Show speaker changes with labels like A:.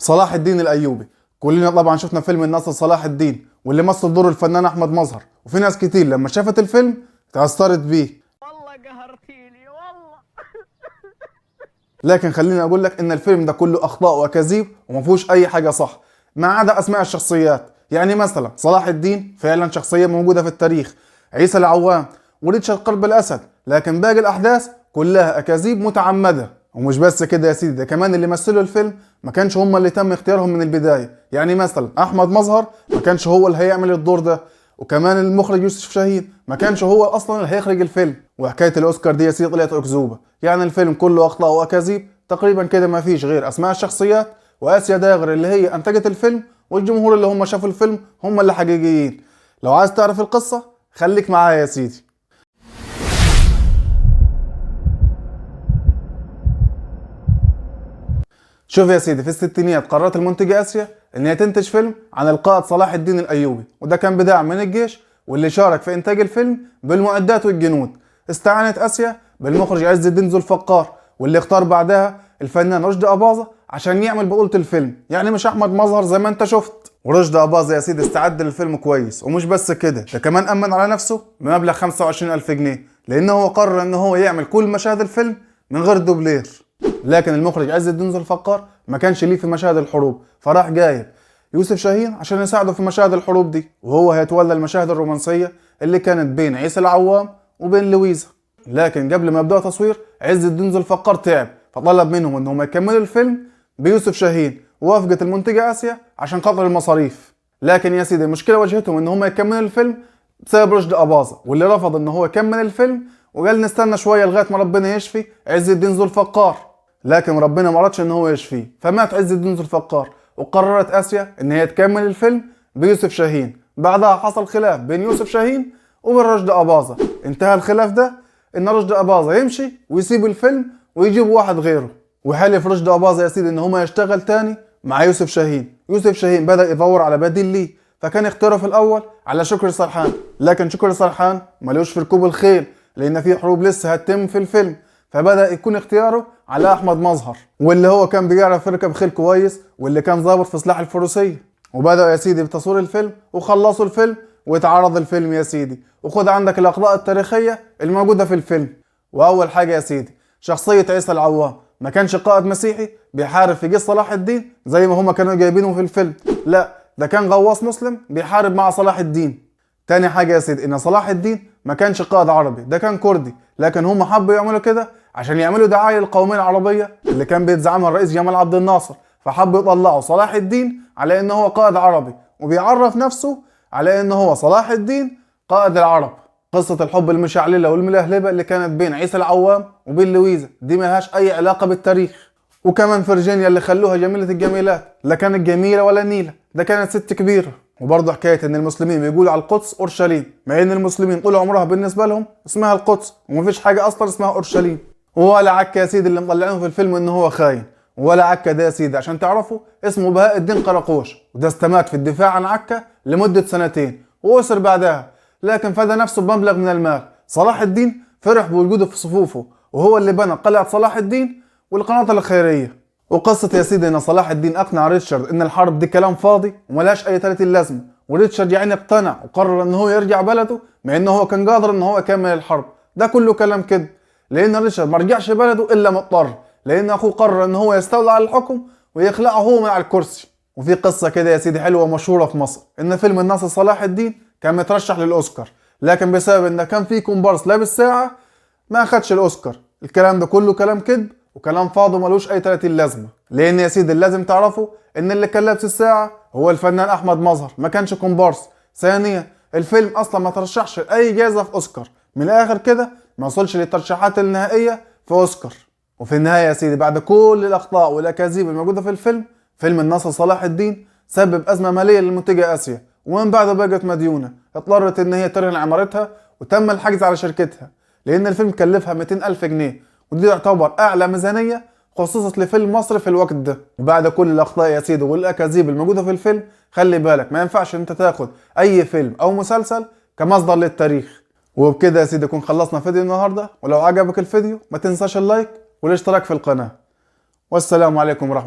A: صلاح الدين الايوبي، كلنا طبعا شفنا فيلم الناصر صلاح الدين واللي مثل دور الفنان احمد مظهر، وفي ناس كتير لما شافت الفيلم تأثرت بيه.
B: والله قهرتيني والله.
A: لكن خليني اقول لك ان الفيلم ده كله اخطاء واكاذيب وما فيهوش اي حاجة صح، ما عدا اسماء الشخصيات. يعني مثلا صلاح الدين فعلا شخصية موجودة في التاريخ، عيسى العوام وريتشارد قلب الاسد، لكن باقي الاحداث كلها اكاذيب متعمدة. ومش بس كده يا سيدي، ده كمان اللي مثلوا الفيلم ما كانش هم اللي تم اختيارهم من البداية. يعني مثلا احمد مظهر ما كانش هو اللي هيعمل الدور ده، وكمان المخرج يوسف شاهين ما كانش هو اصلا اللي هيخرج الفيلم. وحكاية الاوسكار دي يا سيدي طلعت اكذوبه، يعني الفيلم كله اخطاء واكاذيب تقريبا كده، ما فيش غير اسماء الشخصيات واسيا داغر اللي هي انتجت الفيلم والجمهور اللي هم شافوا الفيلم هم اللي حقيقيين. لو عايز تعرف القصة خليك معايا يا سيدي. شوف يا سيدي، في الستينيات قررت المنتجة آسيا ان هي تنتج فيلم عن القائد صلاح الدين الايوبي، وده كان بدعم من الجيش واللي شارك في انتاج الفيلم بالمعدات والجنود. استعانت آسيا بالمخرج عز الدين ذو الفقار، واللي اختار بعدها الفنان رشدي أباظة عشان يعمل بطولة الفيلم، يعني مش احمد مظهر زي ما انت شفت. ورشدي أباظة يا سيدي استعد للفيلم كويس، ومش بس كده، ده كمان أمن على نفسه بمبلغ 25,000 جنيه، لأنه هو قرر ان هو يعمل كل مشاهد الفيلم من غير دوبلير. لكن المخرج عز الدين ذو الفقار ما كانش ليه في مشاهد الحروب، فراح جايب يوسف شاهين عشان يساعده في مشاهد الحروب دي، وهو هيتولى المشاهد الرومانسية اللي كانت بين عيسى العوام وبين لويزا. لكن قبل ما يبدأ تصوير عز الدين ذو الفقار تعب، فطلب منهم انهم يكملوا الفيلم بيوسف شاهين، ووافقت المنتجة آسيا عشان خاطر المصاريف. لكن يا سيدي المشكلة واجهتهم ان هم يكملوا الفيلم بسبب رشدي أباظة، واللي رفض ان هو يكمل الفيلم وقال نستنى شوية لغاية ما ربنا يشفي عز الدين ذو الفقار. لكن ربنا ما رضش ان هو يشفيه، فمات عز الدين ذو الفقار، وقررت آسيا ان هي تكمل الفيلم بيوسف شاهين. بعدها حصل خلاف بين يوسف شاهين وبين رشدي أباظة. انتهى الخلاف ده ان رشدي أباظة يمشي ويسيب الفيلم ويجيب واحد غيره. وحلف رشدي أباظة يا سيدي ان هو يشتغل تاني مع يوسف شاهين. يوسف شاهين بدأ يدور على بديل ليه، فكان اختياره في الاول على شكري سرحان، لكن شكري سرحان ملوش في ركوب الخيل لان في حروب لسه هتتم في الفيلم، فبدأ يكون اختياره على احمد مظهر، واللي هو كان بيعرف يركب خيل كويس واللي كان ظابط في سلاح الفروسية. وبدأوا يا سيدي بتصوير الفيلم وخلصوا الفيلم واتعرض الفيلم يا سيدي. وخد عندك الاخطاء التاريخية الموجودة في الفيلم. واول حاجة يا سيدي، شخصية عيسى العوام ما كانش قائد مسيحي بيحارب في جيش صلاح الدين زي ما هما كانوا جايبينه في الفيلم، لا ده كان غواص مسلم بيحارب مع صلاح الدين. تاني حاجة يا سيدي، ان صلاح الدين ما كانش قائد عربي، ده كان كردي، لكن هم حبوا يعملوا كده عشان يعملوا دعاية للقومية العربية اللي كان بيتزعمها الرئيس جمال عبد الناصر، فحبوا يطلعوا صلاح الدين على ان هو قائد عربي وبيعرف نفسه على ان هو صلاح الدين قائد العرب. قصة الحب المشعللة والملهلبة اللي كانت بين عيسى العوام وبين لويزا دي ملهاش اي علاقة بالتاريخ. وكمان فرجينيا اللي خلوها جميلة الجميلات، لا كانت جميلة ولا نيلة، ده كانت ست كبيرة. وبرضه حكاية ان المسلمين بيقولوا على القدس اورشليم، مع ان المسلمين طول عمرها بالنسبة لهم اسمها القدس ومفيش حاجة اصلا اسمها اورشليم. ولا عكا يا سيدي اللي مطلعينه في الفيلم ان هو خاين، ولا عكا ده يا سيدي عشان تعرفوا اسمه بهاء الدين قراقوش، وده استمات في الدفاع عن عكا لمدة سنتين وأسر بعدها، لكن فدى نفسه بمبلغ من المال. صلاح الدين فرح بوجوده في صفوفه، وهو اللي بنى قلعة صلاح الدين والقناطر الخيرية. وقصة يا سيدي ان صلاح الدين اقنع ريتشارد ان الحرب دي كلام فاضي وملهاش اي 30 لازمة، وريتشارد يعني اقتنع وقرر ان هو يرجع بلده مع ان هو كان قادر ان هو يكمل الحرب. ده كله كلام كده، لان ريتشارد ما رجعش بلده الا مضطر، لان اخوه قرر ان هو يستولى على الحكم ويخلعه هو من على الكرسي. وفي قصة كده يا سيدي حلوة ومشهورة في مصر، ان فيلم الناصر صلاح الدين كان مترشح للاوسكار، لكن بسبب ان كان في كومبارس لابس ساعة ما اخدش الاوسكار. الكلام ده كله كلام كذب وكلام فاضي وملوش اي 30 لازمه، لان يا سيدي اللازم تعرفه ان اللي كان لابس الساعة هو الفنان احمد مظهر، ما كانش كومبارس. ثانيا، الفيلم اصلا ما ترشحش لاي جائزة في اوسكار، من الاخر كده ما وصلش للترشيحات النهائية في اوسكار. وفي النهاية يا سيدي بعد كل الاخطاء والاكاذيب الموجودة في الفيلم، فيلم الناصر صلاح الدين سبب ازمة ماليه للمنتجه اسيا، ومن بعده بقت مديونه، اضطرت ان هي ترهن عمارتها وتم الحجز على شركتها، لان الفيلم كلفها 200,000 جنيه، ودي تعتبر اعلى ميزانية خصصت لفيلم مصري في الوقت ده. وبعد كل الاخطاء يا سيدي والاكاذيب الموجودة في الفيلم، خلي بالك ما ينفعش انت تاخد اي فيلم او مسلسل كمصدر للتاريخ. وبكده يا سيدي يكون خلصنا فيديو النهارده، ولو عجبك الفيديو ما تنساش ال like والاشتراك في القناة. والسلام عليكم ورحمة